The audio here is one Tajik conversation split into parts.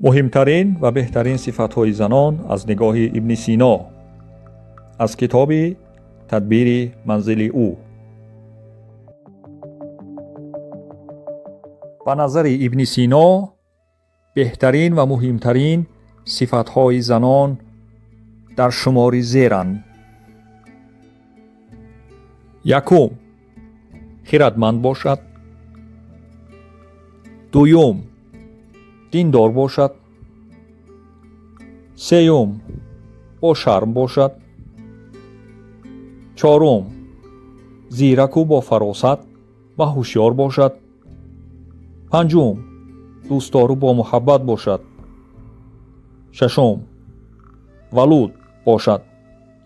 Муҳимтарин ва беҳтарин сифатҳои занон аз нигоҳи Ибни Сино аз китоби «Тадбири манзили ӯ». Ба назари Ибни Сино беҳтарин ва муҳимтарин сифатҳои занон дар шумори зеранд. Якум, хиратманд бошад. Дуюм, диндор бошад. Сеюм, бошарм бошад. Чорум, зираку бофаросат ва ҳушёр бошад. Панҷум, дӯстдору бомуҳаббат бошад. Шашум, валуд бошад,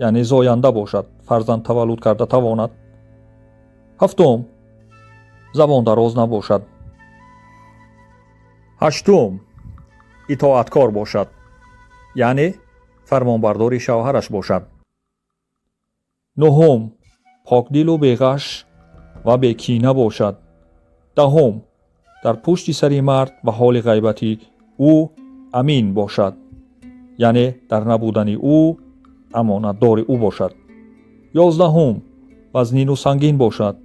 яъне зоянда бошад, фарзанд таваллуд карда тавонад. Ҳафтум, забондароз набошад. Ҳаштум, итоаткор бошад, яъне фармонбардори шавҳараш бошад. Нуҳум, покдилу беғаш ва бекина бошад. Даҳум, дар пушти сари мард ва ҳоли ғайбати ӯ амин бошад, яъне дар набудани ӯ амонатдори ӯ бошад. 11-ум, вазнину сангин бошад.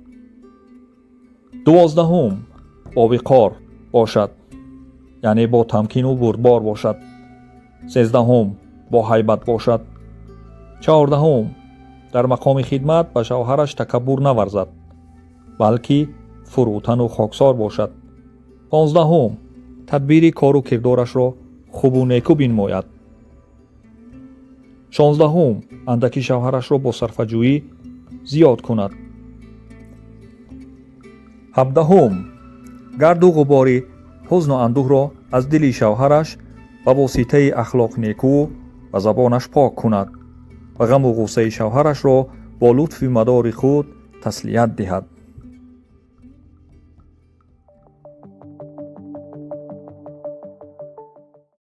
12-ум, бовиқор бошад, яъне бо тамкину бурдбор бошад. 13-ум, боҳайбат бошад. 14-ум, дар мақоми хидмат ба шавҳараш такаббур наварзад, балки фурӯтану хоксор бошад. 15-ум, тадбири кору кирдорашро хубу неку бинмояд. 16-ум, андаки шавҳарашро бо сарфаҷӯӣ зиёд кунад. 17-ум, гарду ғубори ҳузну андӯҳро аз дили шавҳараш ба воситаи ахлоқ неку ва забонаш пок кунад ва ғаму ғуссаи шавҳарашро бо лутфи мадори худ таслият диҳад.